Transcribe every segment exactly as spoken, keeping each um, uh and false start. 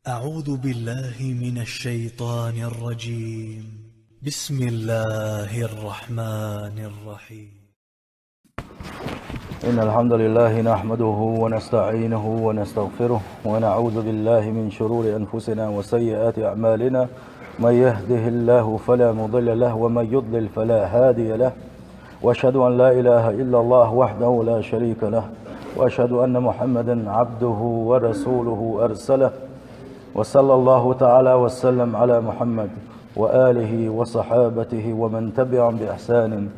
أعوذ بالله من الشيطان الرجيم. بسم الله الرحمن الرحيم. إن الحمد لله نحمده ونستعينه ونستغفره، ونعوذ بالله من شرور أنفسنا وسيئات أعمالنا. من يهده الله فلا مضل له، ومن يضلل فلا هادي له. وأشهد أن لا إله إلا الله وحده لا شريك له، وأشهد أن محمدا عبده ورسوله أرسله. وصلى الله تعالى وسلم على محمد وآله وصحابته ومن تبعهم بإحسان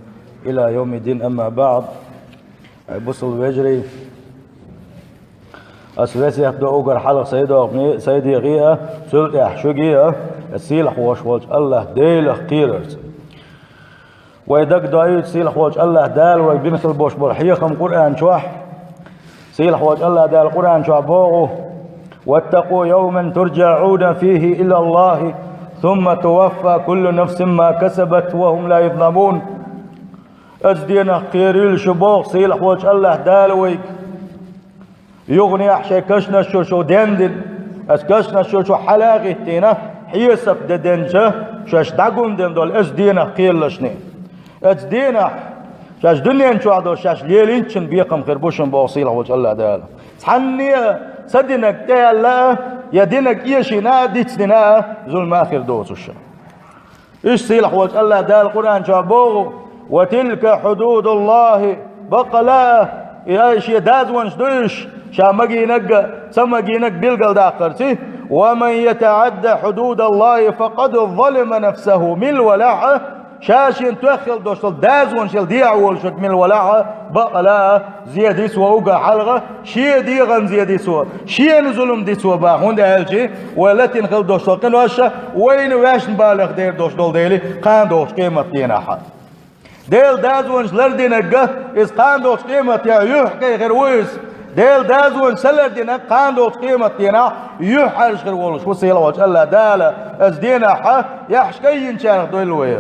إلى يوم الدين، أما بعد. Ай, бусалба вежарий, ас весет до угар хьалха сайдогӀни-, сайдегӀи а, цул тӀехьа шуги а, сийлахь волуш волчу АллахӀ Делах кхерарца. Вай дагадоуьйту, сийлахь волчу АллахӀ Дала вайга бина хила болуш болу хьехам Къуръан чохь. Сийлахь волчу АллахӀ Дала Къуръан чохь боху: «واتقوا يوما ترجعون فيه إلى الله ثم توفى كل نفس ما كسبت وهم لا يظلمون». Оцу денах кхеравелла шу, боху сийлахь волчу АллахӀ Дала вайга. Юханехьа шайн кешнаш чуьра шу дендина, оцу кешнаш чуьра шу хьала а хӀиттийна, хьесап де денча, шаьш дӀагулдина долу оцу денах кхералаш шуна. Оцу денахь шаьш дуьнен чохь долу шаьш лелийначун бекхам хир бу шуна, боху сийлахь волчу АллахӀ Дала. Цхьанне а ца динарг тӀе аьлла а, я динарг эшийна а, дицдина а, зулам а хир доцуш. Иштта сийлахь волчу АллахӀ Дала Къуръан чохь боху: «وتلك حدود الله». Баккъала а, и ай шен дазонаш ду уьш, ша магийнарг а, ца магийнарг а билгалдаккхарций: «ومن يتعد حدود الله فقد ظلم نفسه». Мила валахь а, ша шена тоьхна хила долуш долу дазонаш яла дехьа волуш верг мила валахь а, баккъала а, зе дисво уггар хьалха, шен дегӀан зе дисво, шена зулам дисво боху, хӀунда аьлча вай латийна хила долуш долу къинош а вайна ваьшна балех дер долуш долу дела, кхана догӀучу къематденахь а. Делан дазонаш лардинарг а, иза кхана догӀучу къематденахь юьхькӀай хир ву иза. Делан дазонаш ца лардинарг кхана догӀучу къематденахь юьхьӀаьржа хир волуш ву сийлахь волчу АллахӀ Дала, оцу денахь а яхьаш кӀаййинчарах дойла вай.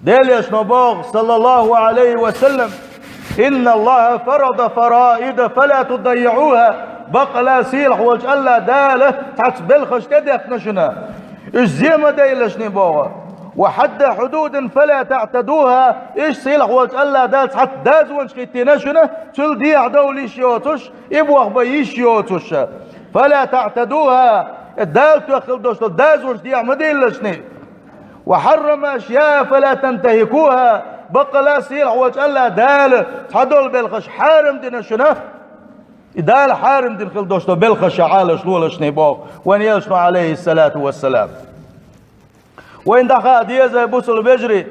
Делан Элчано боху, саллаллаху Ӏалайхи ва саллам: «إن الله فرض فرائض فلا تضيعوها». Баккъала а, сийлахь волчу АллахӀ Дала цхьацца белхаш тӀедехна шуна. Уьш зе ма дайла шуна, боху. «وحد حدود فلا تعتدوها». Иштта сийлахь волчу АллахӀ Дала цхьацца дазонаш хӀиттийна шуна, цул дехьа довла йиш йоцуш, и бохбан йиш йоцуш. «فلا تعتدوها». Дала тоьхна хила долуш долу дазонаш дехьа ма дайла шуна. «وحرم أشياء فلا تنتهكوها». Баккъала а, сийлахь волчу АллахӀ Дала цхьадолу белхаш хьарам дина шуна. И Дала хьарам дина хила долуш долу белхаш ша Ӏалаш лолаш шуна, боху вайн Элчано, Ӏалайхиссалату вассалам. Вайна дӀахаа деза, бусалба вежарий,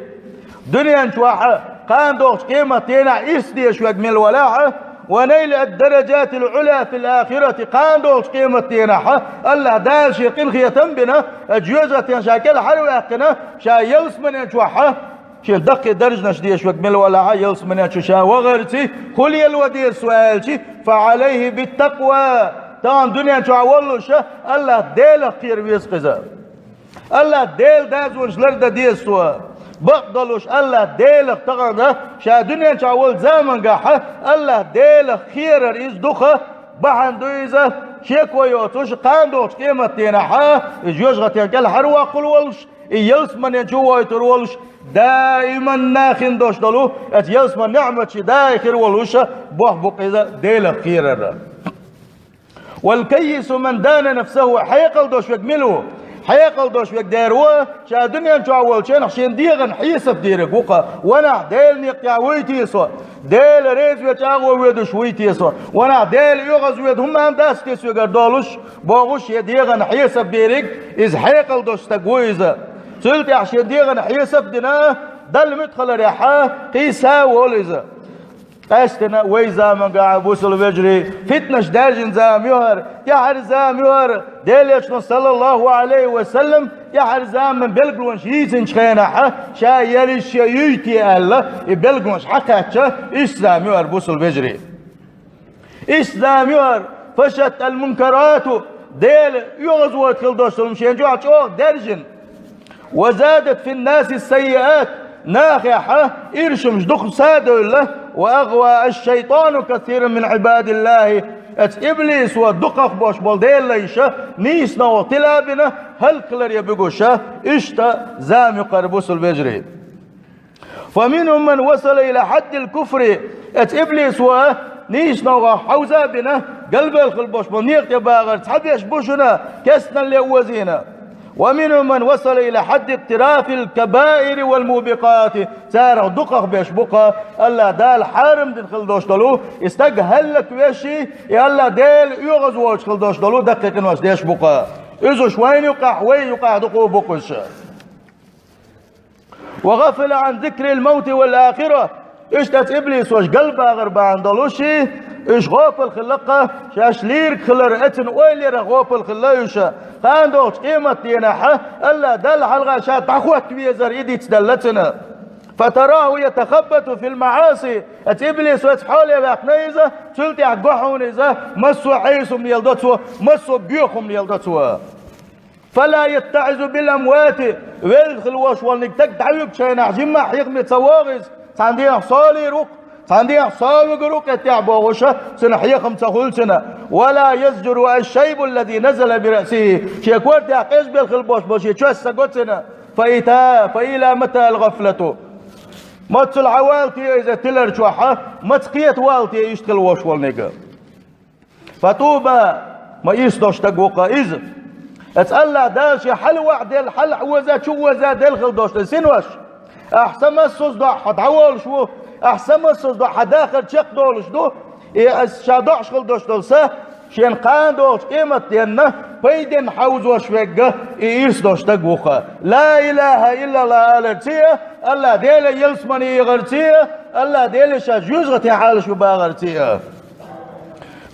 дуьнен чохь а, кхана догӀучу къематденахь а ирс дезаш верг мила валахь а, «ونيل الدرجات العلى في الآخرة», кхана догӀучу къематденахь а, АллахӀ Дала шен къинхетам а бина, оцу жоьжахатех ша кӀелхьарваьккхина, ша ялсаманен чохь а, шен даккхий даржанаш дезаш верг мила валахь а, ялсаманен чу ша вахарций, хӀун лело деза со аьлча, «فعليه بالتقوى». Тахана дуьнен чохь воллуш а, АллахӀ Делах кхера веза-кх иза. АллахӀ Делан дазонаш лардан деза цо. Бакъдолуш АллахӀ Делах тахана, ша дуьнен чохь волу замангахь а, АллахӀ Делах кхерар иза дукха бахьана ду иза, шеко йоцуш, кхана догӀучу къематденахь а, и жоьжахатех кӀелхьарвоккхур волуш, и ялсаманен чу войтур волуш, даиман нахана долуш долу, оцу ялсаманин неӀматаш даим хир волуш а, боху бу-кх иза Делах кхерар. «والكيس من دان نفسه». Хьекъал долуш верг мила ву? Хьекъал долуш верг дера ву, ша дуьнен чохь волчу хенахь шен дегӀан хьесап дийриг ву-кх. Ванахь Делан некъа тӀехь вуй те со? Дела реза ве чӀагӀо воьдуш вуй те со? Ванахь Дела оьгӀаз воьду хӀумма дац те соьгара долуш, бохуш, шен дегӀан хьесап дийриг, иза хьекъал долуш стаг ву иза. Цул тӀаьхьа шен дегӀан хьесап дина, Далла муьтӀахь хиларехь а, кхийса а волу иза. Къаьстина вай замангахь, бусалба вежарий, фитнаш даьржина зама ю хӀара, тӀаьхьара зама ю хӀара, Делан Элчано, саллаллаху Ӏалайхи ва саллам, тӀаьхьара заман белгалонаш йийцинчу хенахь а, ша ял йиш я, юй те аьлла, и белгалонаш хьакхаьчча, иштта зама ю хӀара, бусалба вежарий. Иштта зама ю хӀара, «فشت المنكرات», Дела оьгӀазвойту хила долуш долу хӀума шен чохь чӀогӀа даьржина. «وزادت في الناس السيئات», нахехь а ирча хӀумнаш дукха са а девлла, «وأغوى الشيطان كثيرا من عباد الله». Эцу иблисо дукхах бош болу Делан лайш нийсоногӀа тила а бина, хӀаллакьхиларе буьгуш, иштта зама ю-кх хӀара, бусалба вежарий. فمنهم من وصل إلى حد الكفر. Эцу иблисо нийсоногӀа хьовза а бина, галбевлла хила бош болу некъа тӀе багӀар цхьаберш бу шуна, кестналле озийна. ومنهم من وصل إلى حد اقتراف الكبائر والموبقات. Царах дукхах берш бу-кх АллахӀ Дала хьарам дина хила дош долу, и стаг хӀаллаквеш, и АллахӀ Дела оьгӀаз воцуш хила дош долу даккхий къинош деш бу-кх. Иза уьш вайна юкъахь, вай юкъахь дукха бу-кх уьш. وغفل عن ذكر الموت والآخرة. Иштта эцу иблисо уьш галбагӀар бахьана долуш, уьш гӀопал хилла-кх, шаьш лийриг хилар, эцун ойла ярах гӀопал хилла уьш. Кхана догӀучу къематдийнахь АллахӀ Далла хьалха ша дӀахӀотта везар и дицделла цуьнан. فتراه يتخبط في المعاصي. Эцу иблисо эцу хьоле ваьккхина иза, цул тӀаьхьа го хьуна иза, массо а Ӏеса хӀума леладо цо, массо а боьха хӀума леладо цо. فلا يتعظ بالأموات. Велла хила вош волниг стаг дӀавуьгучу хенахь жимма хьехаме ца вогӀу иза, цхьана дийнахь со лийр ву-кх, цхьана дийнахь со вуьгур ву-кх, тӀехь бохуш, цуьнан хьехам ца хуьлу цуьнан. ولا يزجر الشيب الذي نزل برأسه. Шен кортехь къежбелла хила бош болу шен чоьс ца го цуьнан. فإلى، فإلى متى الغفلة؟ Маццул хьан валла те иза тилар чохь, маца кхета валла те иштта хила вош волниг? فطوبى. Ма ирс дош стаг ву-кх иза. Эцу АллахӀ Дала шен хьалаваӀделла, хьалаоза, чу оза делла хила дош долу синош. Ахь са массаза дохьа хьо дӀаволуш ву, ахь са массаза дохьа хьан дахар чекхдолуш ду, и аса ша доӀуш хила дош долу са, шена кхана догӀучу къематденна пайденна хьовзош верг, и ирс дош стаг ву-кх. لا إله إلا الله аларций а, АллахӀ Деле ялсамане егӀарций а, АллахӀ Деле ша жоьжахатин хьалаш бу бахарций а.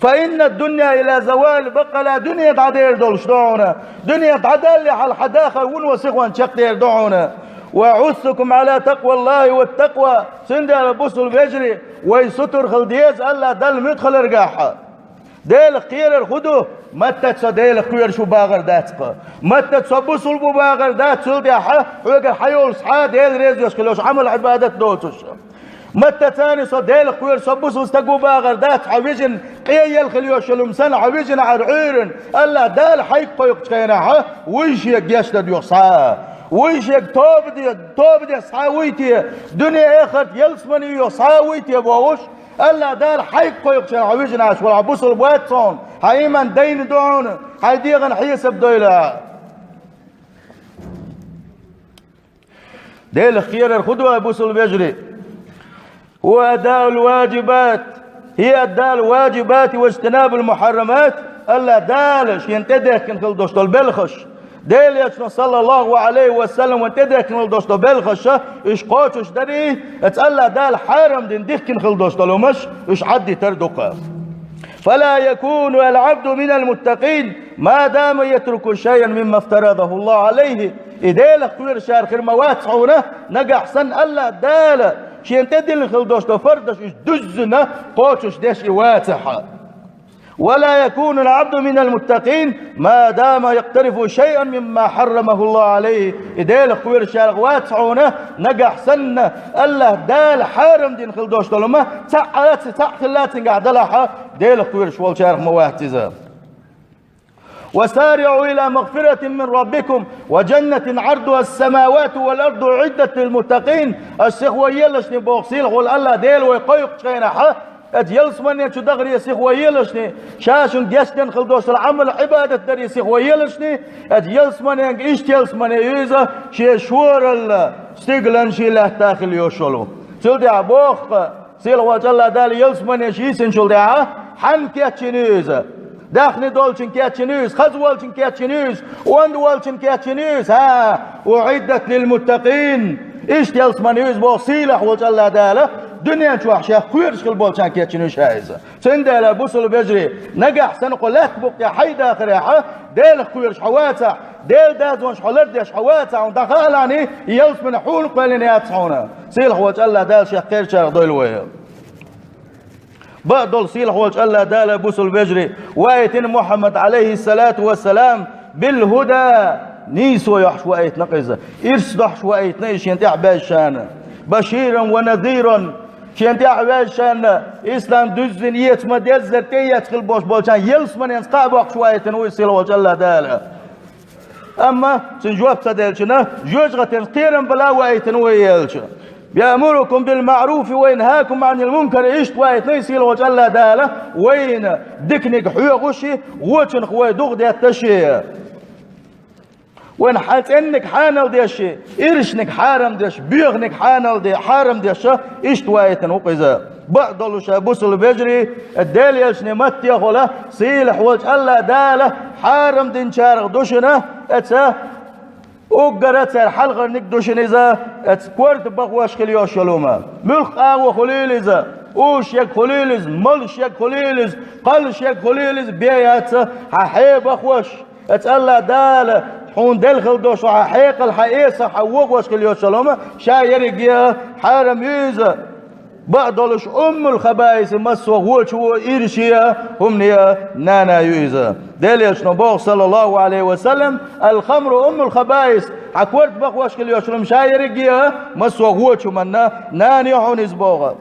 فإن الدنيا إلى زوال. Баккъала дуьне дӀадер долуш ду хьуна. Дуьне дӀадалле хьалха хьан дахар вуно сихонна чекхдер ду хьуна. وأحثكم على تقوى الله والتقوى. Цундела, бусалба вежарий, вай сутара хила деза АллахӀ Далла муьтӀахь хиларгахь. Делах кхерар хӀун ду? Маттаца со Делах кхоьруш ву бахар дац-кх. Маттаца со бусалба ву бахар дац, цул тӀаьхьа хьоьгара хьан йолуш цхьа а Дела резавеш хила йолуш Ӏамал-Ӏибадат доцуш. Маттаца со Делах кхоьруш, со бусалба стаг ву бахар дац, хьан вижина къе елла хила йолуш йолу хӀума санна, хьан вижина Ӏар Ӏуьйрана, АллахӀ Дала хьайга кхойкхучу хенахь, вуй шега гечдан доьху схьа а, вуй шега тоба де, тоба деш схьа а вуй те, дуьне-эхарт ялсамане йоху схьа а вуй те бохуш, АллахӀ Дала хьайга кхойкхучу хенахь, хьан вижина Ӏаш вала, хьан бусалба вац хьуна, хьан иман дайна ду хьуна, хьайн дегӀан хьесап дойла. Делах кхерар хӀун ду, ай бусалба вежарий? هو أداء الواجبات، هي أداء الواجبات واجتناب المحرمات. АллахӀ Дала шена тӀедехкина хила долуш долу белхаш, Делан Элчано, саллаллаху Ӏалайхи ва саллам, вайна тӀедехкина хила долуш долу белхаш, уьш кхочуш дарий, эцу АллахӀ Дала хьарам дина дихкина хила долуш долу хӀумаш, уьш Ӏаддитар ду-кх. فلا يكون العبد من المتقين ما دام يترك شيئا مما افترضه الله عليه. И Делах кхоьручарах хир ма вац хьуна, нагахь санна АллахӀ Дала шена тӀедиллина хила долуш долу фардаш уьш дуьззина кхочуш деш и вацахь. ولا يكون العبد من المتقين ما دام يقترف شيئا مما حرمه الله عليه. И Делах кхоьручарах вац хьуна, нагахь санна АллахӀ Дала хьарам дина хила долуш долу хӀума цхьаъ а ца, цхьаъ хилла цуьнгахь далахь, Делах кхоьруш волчарах ма вац иза. وسارعوا إلى مغفرة من ربكم وجنة عرضها السماوات والأرض أعدت للمتقين. Аш сихо елашни боху сийлахь волу АллахӀ Дела вай кхойкхучу хенахь, эцу ялсамане чу дахаре сихо елашни, ша шуна гечдина хила долуш долу Ӏамал-Ӏибадат даре сихо елашни, эцу ялсаманенга иштта ялсамане ю иза, шен шоралла стигалан шен лаьтта хила йолуш йолу. Цул тӀаьхьа боху-кх, сийлахь волчу АллахӀ Дала ялсамане ша йисинчул тӀаьхьа, хьанна кечйина ю иза? Даьхни долчун кечйина ю иза, хаза волчун кечйина ю иза, онда волчун кечйина ю иза? ХӀа, أعدت للمتقين. Иштта ялсамане ю иза боху сийлахь волчу АллахӀ Дала, дуьнен чохь шех кхоьруш хила болчарна кечйина ю ша иза. Цундела, бусалба вежарий, нагахь санна кху лаьтта букъ тӀехь хьайн дахарехь, Делах кхоьруш хьо вацахь, Делан дозанаш хьо лардеш хьо вацахь, хьуна дӀахаалахь, и ялсамане хьуна кхоьллина яц хьуна. Сийлахь волчу АллахӀ Дала шех кхерчарах дойла вай. Бакъдолу сийлахь волчу АллахӀ Дала, бусалба вежарий, ваийтина Мухьаммад, Ӏалайхиссалату вассалам, بالهدى, нийсо йохьуш ваийтина-кх иза, ирс дохьуш ваийтина иза шена тӀехь баьзчарна. بشيرا ونذيرا. Шен тӀехь ваьжна, ислам дуьззина эца ма деззара тӀеэцна хила болуш болчарна ялсаманенца кхаъ боккхуш вайтина ву иза сийлахь волчу АллахӀ Дала. Амма цуьнан жоп ца делчунна, жоьжахатинца кхерам бала а вайтина ву и элча. «يأمركم بالمعروف وينهاكم عن المنكر», иштта вайтина и сийлахь волчу АллахӀ Дала вайна диканиг хьоьхуш и, вочунах вай духадетташ и. Вайн хьан цӀенниг хьанал деш и, иршниг хьарам деш, боьханиг хьанал де, хьарам деш а, иштта вайтина ву-кх иза. Бакъдолуш а бусулба вежарий, Делан элчане маттехула, сийлахь волчу АллахӀ Дала хьарам динчарах ду шуна, эца уггара цара хьалхарниг ду шуна иза, эца корта бахош хила йолуш йолу хӀума. Муьлхха агӀо хуьлийла иза, уьш ерг хуьлийла иза, малаш ерг хуьлийла иза, кхаллаш ерг хуьлийла иза, бен яц хьан хье бахош. Эца АллахӀ Дала хьуна делла хила долуш хьан хьекъал, хьан эсах, хьан вохош хила йолуш йолу хӀума, ша ерриге а хьарам ю иза. Бакъдолуш уммул хабаиси массо а вочу а, ирше а, хӀумане а нана ю иза. Делан элчано боху, саллаллаху Ӏалайхи ва саллам: «الخمر أم الخبائث». Хьан корта бахош хила йолуш хӀума ша ерриге а, массо а вочу хӀуманна нана ю хьуна иза боху.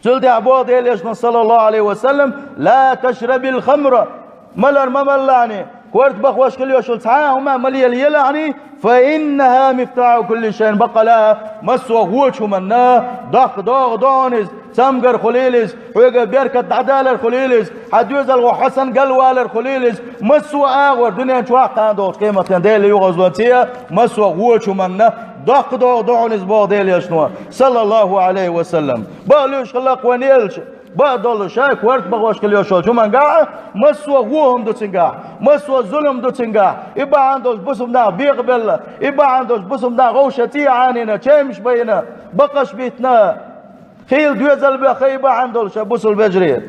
Цул тӀаьхьа боху Делан элчано, саллаллаху Ӏалайхи ва саллам: «لا تشرب الخمر». Малар ма малалахьаний, корта бахош хила йолуш йолу цхьа а хӀума ма лелаелахьаний, «فإنها مفتاح كل شيء», баккъала массо а вочу хӀуманна доккха догӀа ду хьуна иза, цамгар хуьлийла иза, хьоьга беркат дӀадалар хуьлийла иза, хьан доьзалхо хьо санна галвалар хуьлийла иза, массо а агӀор дуьнен чохь кхана долчу къематдийнахь Делан юхазлонца массо а вочу хӀуманна доккха догӀа ду хьуна иза боху Делан элчано, саллаллаху Ӏалайхи ва саллам. Бакъ луьйш хилла-кх вайн элча, бакъдолуш а корта бахош хила йолуш йолчу хӀуманга а, массо а вон хӀума ду цуьнгахь, массо а зулам ду цуьнгахь, и бахьана долуш бусулба нах бекъабелла, и бахьана долуш бусулба нах вовшашца цӀий Ӏанийна, чемаш байина, бакъаш биттина, хийла доьзал баьхна и бахьана долуш а бусулба вежарий.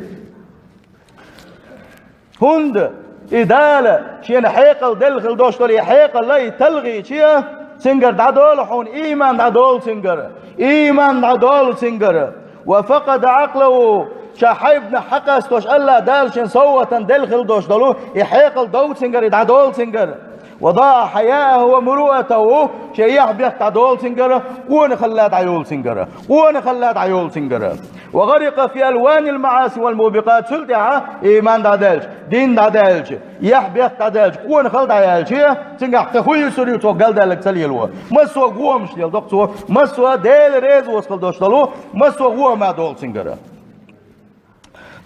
ХӀунда и Дала шена хьекъал делла хила долуш долу и хьекъал а, и талхийча, цуьнгара дӀадолу хьуна, ийман дӀадолу цуьнгара, ийман дӀадолу цуьнгара. «وفقد عقله», ша хьайбанах хьакъастош АллахӀ Дала шен совгӀатана делла хила долуш долу и хьекъал дов цуьнгара, и дӀадолу цуьнгара. «وضاع حياءه ومروءته», шен яхь-бехк дӀадолу цуьнгара, къонахалла дӀайолу цуьнгара, къонахалла дӀайолу цуьнгара. «وغرق في ألوان المعاصي والموبقات», цул тӀаьхьа ийман дӀадаьлча, дин дӀадаьлча, яхь-бехк дӀадаьлча, къонахалла дӀаяьлча, цуьнгахь кхин хӀун юьсур ю цо галдаьлларг ца лело? Массо а гӀомаш леладо-кх цо, массо а Дела резавоцу хила долуш долу, массо а гӀома долу цуьнгара.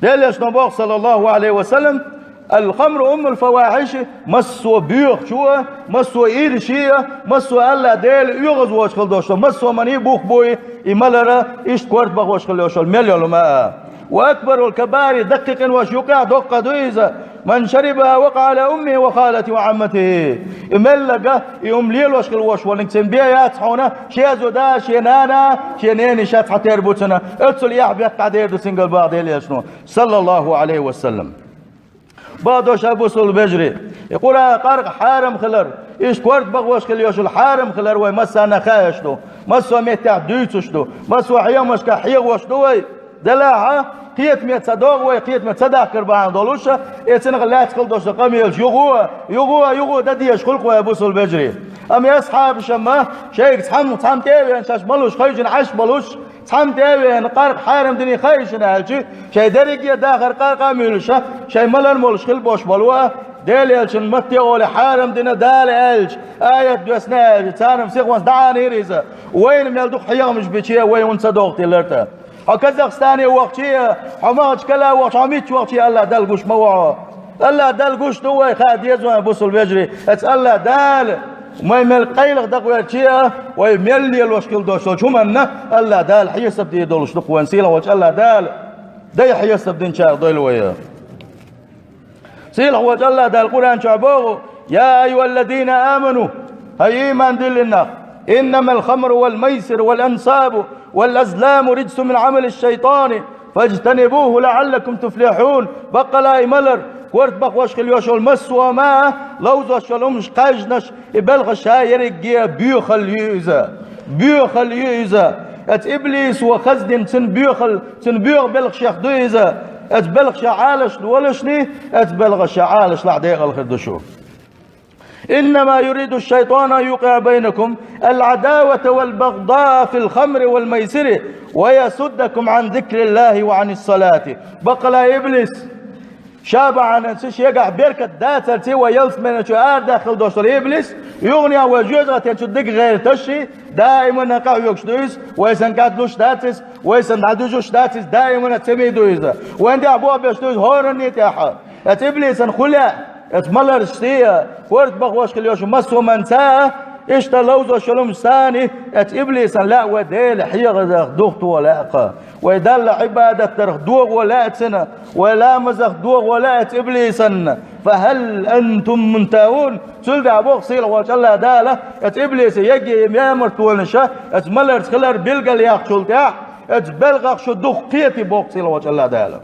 Делан элчано боху, саллаллаху Ӏалайхи ва саллам: «الخمر أم الفواحش», массо а боьхачу а, массо а ирше а, массо а АллахӀ Дела оьгӀазвоцуш хила долуш долу, массо а маний бух буй, и малар а, иштта корта бахош хила йолуш йолу мел йолу хӀума а. «وأكبر الكبائر», даккхий къинош юкъахь доккха ду иза. «من شربها وقع على أمه وخالته وعمته». И мелларг а, и хӀума лелош хила волуш волниг цуьнан бен яц хьуна, шен зуда, шен нана, шен ненан шац хьан тера бу цунна. Оццул яхь-бехк дӀадер ду цуьнгара боху Делан элчано, саллаллаху Ӏалайхи ва саллам. Бакъдолуш а бусулба вежарий, и Къуръан къаркъа хьарам хилар, иштта корта бахош хила йолуш йолу хьарам хилар вай массарна а хаьаш ду, массо а меттехь дуьйцуш ду, массо а хьехамашкахь хьоьхуш ду вай. Делахь а, кхетаме ца догӀу вай, кхетаме ца дахкар бахьана долуш а, и цунах лаьцна хила долуш долу къамелаш юха а, юха а, юха а дан дезаш хуьлу-кх вай, бусулба вежарий. Амма и асхьабаш-м шайга цхьамма, цхьамма тӀе а веана, шаьш малуш хевшина Ӏаш болуш, цхьамма тӀе а веана, къаркъа хьарам динарг хаьий шуна аьлча, шайн дерриге а дахар къаркъа а муьйлуш, шайн малар молуш хила болуш болу а, Делан элчанна матте а олий хьарам дина Дала аьлча, аят доьссина аьлча, царна-м сихонца дӀаӀанийра иза. Вайна мел дукха хьехамаш бича а, вай хӀунда ца догӀу тиллара тӀаккха? Хьо Казахстане вахча а, хьо Махачкала вахча, хьо мичча вахча а, АллахӀ Далла гуш ма ву хьо. АллахӀ Далла гуш ду вай, хаа деза вайн, бусулба вежарий. Эцу АллахӀ Дала вай мел къайлаха дакъа верча а, вай мел лелош хила долуш долчу хӀуманна АллахӀ Дала хьесап дийр долуш ду-кх вайн, сийлахь волчу АллахӀ Дала. Дай хьесап динчарах дойла вай. Сийлахь волчу АллахӀ Дала Къуръан чохь боху: «يا أيها الذين آمنوا», хӀай ийман диллина нах, «إنما الخمر والميسر والأنصاب والأزلام رجس من عمل الشيطان فاجتنبوه لعلكم تفلحون». Баккъала и малар, корта бахош хила йолуш йолу массо а хӀума, ловзош йолу хӀуманаш, кхаьжнаш, и белхаш ша ерриге а боьхалла ю иза. Боьхалла ю иза. Эцу иблисо хаздина цуьнан боьхалла, цуьнан боьха белхашех ду иза. Эцу белхашех Ӏалашна волушний, эцу белхашех Ӏалашлахь декъала хир ду шу. إنما يريد الشيطان أن يوقع بينكم العداوة والبغضاء في الخمر والميسر ويصدكم عن ذكر الله وعن الصلاة. Бакъала иблис, ша бахьанца шегахь беркат дацарца вай ялсманечу арадаьхкина долуш долу иблис, юханехь вай жоьжахатин чу дика гӀерташ, даимана къахьоьгуш ду иза, вай сан кӀад луш дац иза, вай сан дӀадуьжуш дац иза, даимана цемий ду иза. Вайн тӀехь бохбеш ду иза хӀоранна тӀехь. Эцу иблисан хӀун лаьа, эцу маларш сий а, корта бахош хила йолуш массо а манца а, иштта ловзош йолу хӀумаш санна, эцу иблисан лаьа вай Дела хьехазарх духто лаьа кха. Вай Далла Ӏибадат дарх догӀо лаьа цуьнан, вай ламазах догӀо лаьа эцу иблисан. فهل أنتم منتهون؟ Цул тӀаьхьа боху сийлахь волчу АллахӀ Дала, эцу иблисан йоьгӀе мемарт волуш, эцу маларца хилар билгалъяьккхичул тӀаьхьа, эцу белхах шу дукха кхетий боху сийлахь волчу АллахӀ Дала.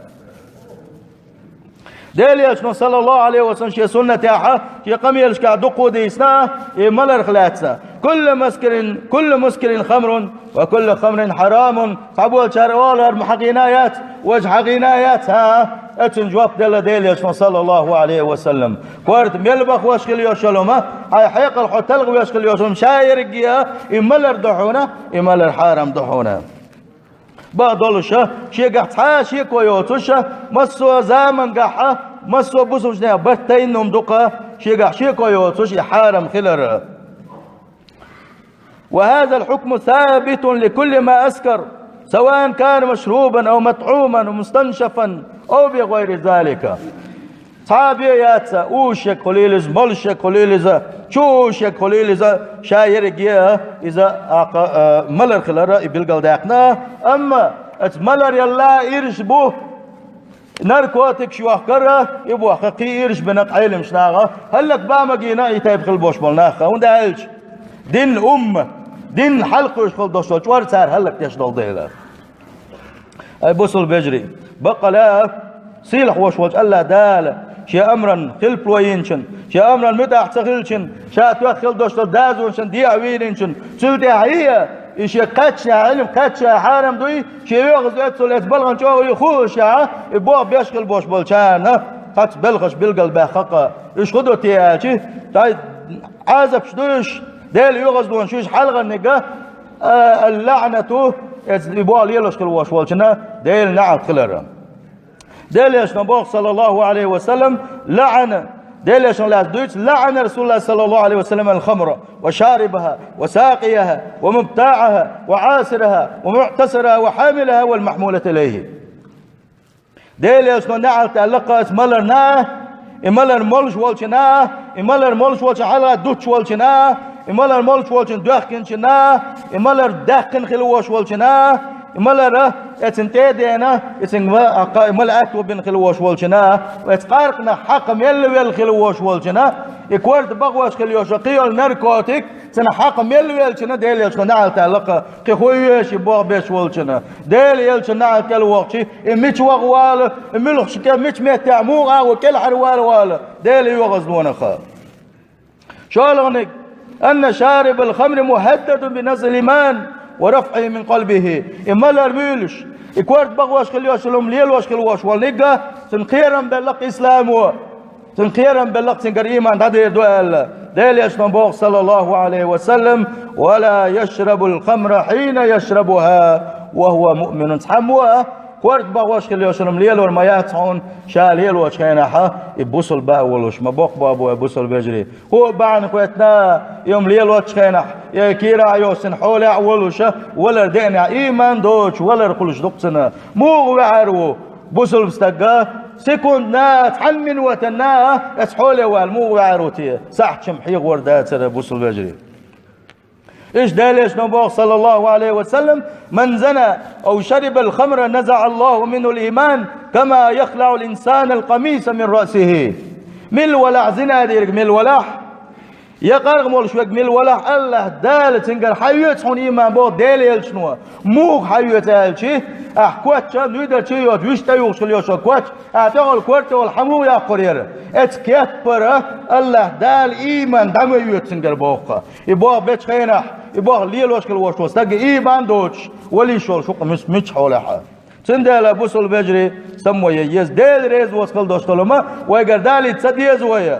Делан Элчано, саллаллаху Ӏалайхи ва саллам, шен суннатехь, шен къамелашкахь дуккха а дийцина, и маларх лаьцна: «Куллу мускирин, куллу мускирин хамрун, ва куллу хамрин хьарамун». Цхьаболчара олу: «ХӀара ма хьагӀийна яц, важа хьагӀийна яц, хӀа?» Оцунна жоп делла Делан Элчано, саллаллаху Ӏалайхи ва саллам: «Корта мел бахош хила йолуш йолу хӀума, хьайн хьекъал хьо талхавеш хила йолуш йолу хӀума ша ерриге а, и малар ду хьуна, и малар хьарам ду хьуна». Бакъдолуш, шегахь цхьа а шеко йоцуш, массо а замангахь, массо а бусулбанех барт тайна хӀума ду-кх, шегахь шеко йоцуш и хьарам хилар. وهذا الحكم ثابت لكل ما أسكر، سواء كان مشروبا أو مطعوما أو مستنشفا أو بغير ذلك. Цхьа а бен яц, уьш ерг хуьлийла иза, молуш ерг хуьлийла иза, чу уьш ерг хуьлийла иза, ша ерриге а иза, акха, а, малар хилар и билгалдаьккхина, амма оцу малар ялла ирс бу, наркотикаш йохкар, и бохка кхин ирс бина Ӏеламнаха, хӀаллак бан ма гина и тайпа хила болуш болу нах, хӀунда аьлча динан умма, дин хьалакхуьйсуш хила долуш долу чкъор цара хӀаллакдеш долу дела. Ай бусулба вежарий, баккъала сийлахь волуш волчу АллахӀ Дала шен амран хилпало йинчун, шен амран муьтӀахь ца хилчун, ша тоьхна хила долуш долу дозанашна дехьа вийринчун, цул тӀаьхьа а и шен кхаьчча Ӏилма кхаьчча хьарам дуй, шен оьгӀаз оьццул эцу балхана чӀогӀа хууш а, и боху беш хила болуш болчарна кхаца белхаш билгалбаьккхина. Уьш хӀун ду те аьлча, дай Ӏазапаш ду уьш, Делан оьгӀазлонаш уьш хьалхарниг а, а, лаӀнату, эцу и боху лелош хила волуш волчунна Делан неӀалт хилар. Делан Элчано боху, саллаллаху Ӏалайхи ва саллам, лаӀана, Делан Элчано лаьцна дуьйцу, лаӀана Расулуллах, саллаллаху Ӏалайхи ва саллам, ал-хамра, ва шарибаха, ва сакъияха, ва мубтаӀаха, ва Ӏасираха, ва муӀтасираха, ва хьамилаха, вал махьмулата илайхи. Делан Элчано неӀалт аьлла-кх оцу маларна а, и малар молуш волчунна а, и малар молуш волчу хьалха дуттуш волчунна а, и малар молуш волчунна доьхкинчунна а, и малар даьккхина хила волуш волчунна а, и малар а, эцна тӀе а деана, и цуьнга ма-, а, кха-, и малар аьтто бина хила волуш волчунна а, эцу къаркъанах хьакха мелла велла хила волуш волчунна, и корта бахош хила йолуш йолу кхин йолу наркотик, цуьнан хьакха мелла веллачунна Делан Элчано неӀалт аьлла-кх, кхин хӀун йоьшу и боху беш волчунна. Делан Элчанна неӀалт кӀел воккхучу, и мича ваха вала, и муьлхачу кӀел, мича меттехь муха агӀо кӀелхьара вала вала, Делан оьгӀазлонах. ШолгӀаниг, анна шарибал хамри мухьаддадун би назъил иман ва рафъихи мин къалбихи. И малар муьйлуш, и корта бахош хила йолуш йолу хӀума лелош хила волуш волниг а, цуьнан кхерам белла-кх исламо. Цуьнан кхерам белла-кх цуьнгара иман дӀадер ду аьлла. Делан Элчано боху, саллаллаху Ӏалайхи ва саллам: «Ва ла яшрабул хамра хьина яшрабуха ва хӀува муъминун». Цхьаммо а корта бахош хила йолуш йолу хӀума лелор ма яц хьуна, ша лелочу хенахь а и бусулба а волуш. Ма боккха боху, бусулба вежарий. ХӀун а бахьана хӀоьттина, и хӀума лелочу хенахь, я кийра а йоццуш хьолехь а волуш, валар деанехь, иман доцуш валар хуьлуш ду-кх цуьнан. Муха ваьӀар ву бусулба стаг, секундана, цхьана минотана а эцу хьоле вала муха ваьӀар ву те? Сахьташ-м хьехор дацара, бусулба вежарий. Иштта Делан Элчано боху, саллаллаху Ӏалайхи ва саллам: «Ман зана ав шарибал хамра назаӀа Аллаху минхул иман, кама яхлаӀул инсанал къамиса мин раъсихи». Мила валахь, зина дийриг мила валахь, я къаркъа молуш верг мила валахь, АллахӀ Дала цуьнгара хьаоьцу хьуна иман, боху Делан Элчано. Муха хьаоьцу аьлча, ахь коч а, нуьйдар чу а йоцуш, вуьшта тӀеюхуш хила йолуш йолу коч, ахь тӀехула кор тӀехула хьан муха яккхур яра? Эцу кеппара АллахӀ Дала иман дӀа ма оьцу цуьнгара боху-кх. И боху бечу хенахь, и боху лелош хила волуш волу стаг иман доцуш валийш волуш ву-кх мис-, мичча хьолехь а. Цундела, бусулба вежарий, саммо ян еза, Дела реза воцу хила долуш долу хӀума вайгара далийта ца деза вай.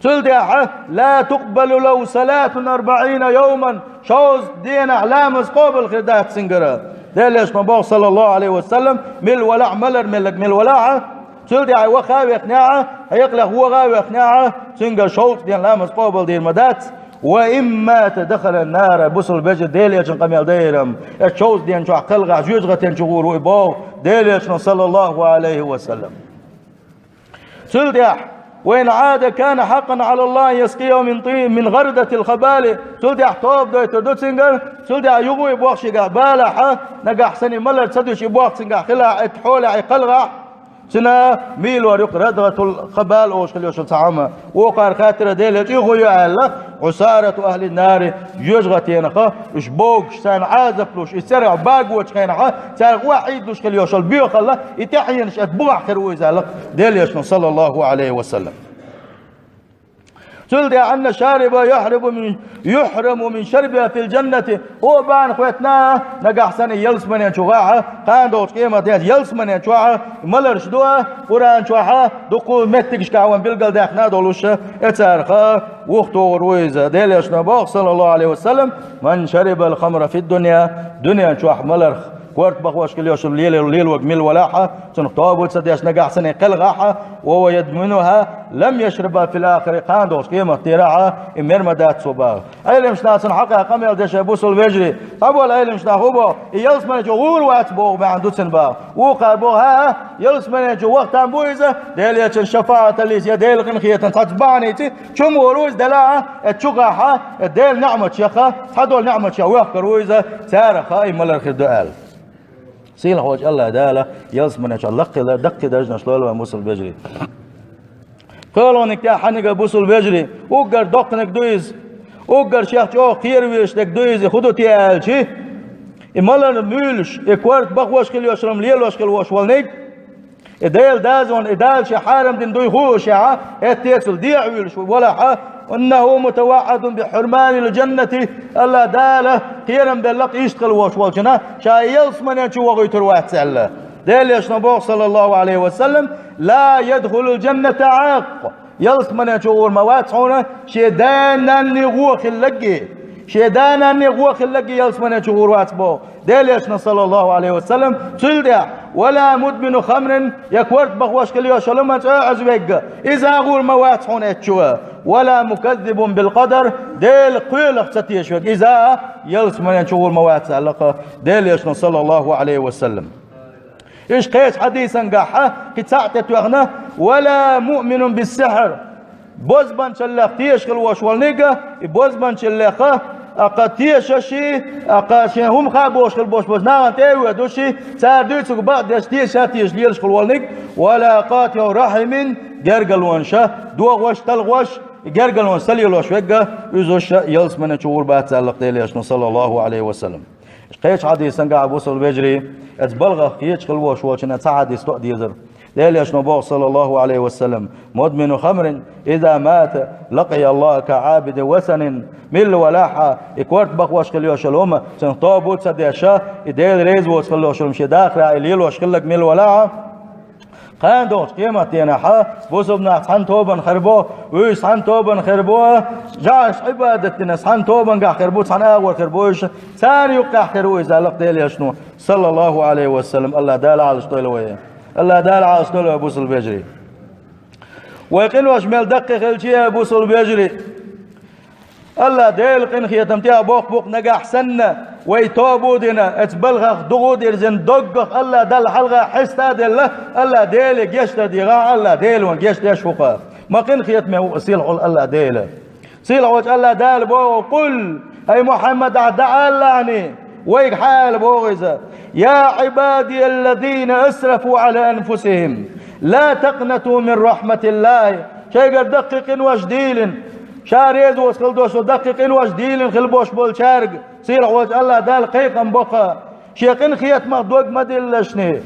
Цул тӀаьхьа: «لا تقبل له صلاة أربعين يوما», шовзткъа денахь ламаз къобал хир дац цуьнгара. Делан Элчано боху, саллаллаху Ӏалайхи ва саллам, мила валахь, малар меллаг мила валахь, цул тӀаьхьа ваха а вехнехь, хьекъалех вогӀа а вехнехь, цуьнгара шовзткъа ден ламаз къобал дийр ма дац. «وإن مات دخل النار», бусалба вежарий, Делан Элчанан къамел дан дерам, эцу шовзткъа ден чохь кхелхахь жоьжахатин чу гӀур ву и боху Делан Элчано, саллаллаху Ӏалайхи ва саллам. Цул тӀаьхьа: «وإن عاد كان حقا على الله أن يسقيه من طين، من غردة الخبال». Цул тӀаьхьа тоба дойтур ду цуьнгара, цул тӀаьхьа юха а и боху шегахь балахь, нагахь санна и малар ца дуьтуш и боху цуьнгахь хилахь, эцу хьолехь, и кхелхахь, цуьнан мийлор ю-кх, радгӀатул хабал олуш хила йолуш йолу цхьа хӀума. Вукхара хаьттира Делан Элчано: «И хӀун ю?» аьлла. «عصارة أهل النار», жоьжахатинах уьш богуш, царна Ӏазап луш, и церах багочу хенахь, цаьрга охьаийдалуш хила йолуш йолу боьхалла, и тӀаьхьенаш эцу бухахь хир ву иза аьлла Делан Элчано, саллаллаху Ӏалайхи ва саллам. Цул тӀаьхьа: «أن الشارب يحرم من، يحرم من شربها في الجنة». О, бахьана хӀоьттина, нагахь санна ялсаманин чу гӀахь, кхана долчу къематдийнахь ялсаманин чохь маларш ду, Къуръан чохь дуккха меттигашкахь вайна билгалдаьккхина долуш, эцарах вухатухур ву иза. Делан Элчано боху, саллаллаху Ӏалайхи ва саллам: «من شرب الخمر في الدنيا», дуьнен чохь маларх, корта бахош хила йолуш йолу лело-, лелориг мила валахь, цунах тоба ца деш, нагахь санна кхелхахь, «وهو يدمنها لم يشربها في الآخرة», кхана долчу къематдийнахь и мер ма дац цо боху. Ӏеламнаха цунна хьакъехь къамел деш, бусалба вежарий, цхьаболу Ӏеламнаха хӀун боху, и ялсаманин чу гӀур вац боху бахьана ду цуьнан боху. Вукхара боху: «ХӀаъ, ялсаманин чу вахтам бу иза, Делан Элчанан шафаӀаталлица я Делан къинхетамца цхьацца бахьаница чу ма гӀур ву иза, делахь, эцу чу гӀахь, эцу Делан ниӀматех, цхьадолу ниӀматех вехкар ву иза, царах и малар хир ду», аьлла. Сийлахьчу АллахӀ Дала ялсаманин чохь лаккхий, даккхий даржаш лойла вайн, бусалба вежарий. КхоалгӀаниг тӀехь хьаннигара, бусалба вежарий, уггар доккханиг ду иза, уггар шех чӀогӀа кхеравеш дерг ду иза, хӀун ду те аьлча, и малар муьйлуш, и корта бахош хила йолуш йолу хӀума лелош хила волуш волниг, и Делан дозанна, и Дала шен хьарам дина дуй хуушехь, хӀетте а цул дехьа вуьйлуш валахь, «إنه متوعد بحرمان الجنة», АллахӀ Дала кхерам белла-кх иштта хила волуш волчунна, ша ялсаманин чу вохуьйтур вац аьлла. Делан Элчано боху, саллаллаху Ӏалайхи ва саллам: «لا يدخل الجنة عاق». Ялсаманин чу гӀур ма вац хьуна шен да-нанне гӀо хилларг а. Шен да-нанне гӀо хилларг а ялсаманин чу гӀур вац боху Делан Элчано, саллаллаху Ӏалайхи ва саллам. Цул тӀаьхьа: «ولا مدمن خمر», я корта бахош хила йолуш йолу хӀуманца оьгӀаз верг а, иза а гӀур ма вац хьуна эцу чу. «ولا مكذب بالقدر», Делан кхелах ца тешаш верг, иза а ялсаманин чу гӀур ма вац аьлла-кх Делан Элчано, саллаллаху Ӏалайхи ва саллам. Иштта кхечу хьадисан гахь кхин цхьаъ тӀетоьхна: «ولا مؤمن بالسحر». Бозбанчаллех тешаш хила волуш волниг а, и бозбанчаллех а, акха тешаш а, акха шен хӀума хаа бохуш хила болуш болчу нахана тӀе а воьдуш а, цара дуьйцург бакъдеш, теша а тешаш лелаш хила волниг, «ولا قاطع رحم», гергарлонаш а дохош, талхош, гергарлонаш а ца лелош верг а, уьш а ялсаманин чу гӀур бац аьлла-кх Делан Элчано, саллаллаху Ӏалайхи ва саллам. Кхечу хьадисан гахь, бусалба вежарий, эцу балхах кхеташ хила волуш волчунна цхьа хьадис тоъ дезара. Делан Элчано боху, саллаллаху Ӏалайхи ва саллам: «مدمن خمر إذا مات لقي الله كعابد وثن». Милла валахь а, и корта бахош хила йолуш йолу хӀума, цунах тоба а ца деш, и Дела реза воцуш хила йолуш йолу хӀума шен дахарехь и лелош хилларг милла валахь а, кхана долчу къематдийнахь бусалба нах цхьана тобанна хир бу, уьш цхьана тобанна хир бу, жӀараш Ӏибадат дина цхьана тобанна гахь хир бу, цхьана агӀор хир бу уьш, царна юккъехь хир ву иза аьлла-кх Делан Элчано, саллаллаху Ӏалайхи ва саллам. АллахӀ Дала Ӏалашдойла вай. АллахӀ Дала Ӏалашдойла вай, бусалба вежарий. Вай къинош мел даккхий хилча а, бусалба вежарий, АллахӀ Делан къинхетам тӀехь боккха бу-кх нагахь санна, вай тоба а дина, эцу балхах дукха а дирзина, доггах АллахӀ Далла хьалха хьеста а делла, АллахӀ Деле гечдар дийгӀахь, АллахӀ Дела вайна гечдеш ву-кх. Ма къинхетаме ву сийлахь волу АллахӀ Дела. Сийлахьчу АллахӀ Дала боху: «قل», хӀай Мухьаммад, ахь дӀа алалахьаний, вайга хьан ала боху иза: «يا عبادي الذين أسرفوا على أنفسهم لا تقنطوا من رحمة الله». Шайгара даккхий къинош дийлина, ша реза воцуш хила долуш долу даккхий къинош дийлина хила болуш болчаьрга сийлахь волчу АллахӀ Дала кхайкхам бо-кх: шен къинхетамах дог ма диллалашний.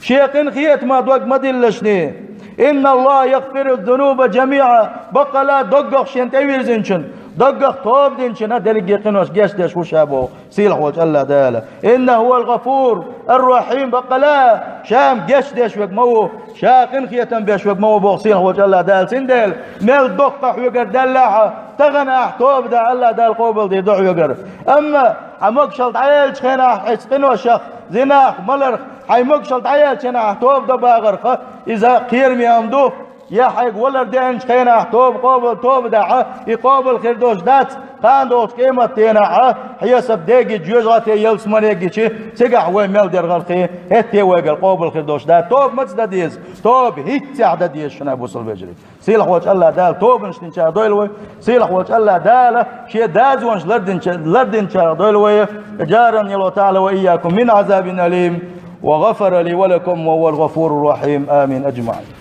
Шен къинхетамах дог ма диллалашний. إن الله يغفر الذنوب جميعا. Баккъала даггах шен тӀевирзинчун, даггах тоба динчун а дерриге къинош гечдеш ву ша боху сийлахь волчу АллахӀ Дала. إنه هو الغفور الرحيم. Баккъала ша гечдеш верг ма ву, ша къинхетам беш верг ма ву боху сийлахь волчу АллахӀ Дала. Цундела мел доккха хьоьгара даьллахь а, тахана ахь тоба дан, АллахӀ Дала къобалдийр ду хьоьгара. Амма хьан могушалла дӀаеллачу хенахь, хьайца къиношах, зинах, маларх, хьайн могушалла дӀаеллачу хенахь ахь тоба дан багӀарх, иза кхераме ма ду. Я хьайга валар деанчу хенахь тоба къобал, тоба дахь а, и къобал хир долуш дац, кхана долчу къематденахь а, хьесап дегича, жоьжахате ялсамане гича, цигахь вай мел дерг гӀалхе, хӀетте вайгара къобал хир долуш дац. Тоба маца дан деза? Тоба хӀинццехь дан деза шуна, бусалба вежарий. Сийлахь волчу АллахӀ Дала тобанаш динчарах дойла вай. Сийлахь волчу АллахӀ Дала шен дозанаш лардинча-, лардинчарах дойла вай. جارني الله تعالى وإياكم من عذاب أليم، وغفر لي ولكم، وهو الغفور الرحيم. آمين أجمعين.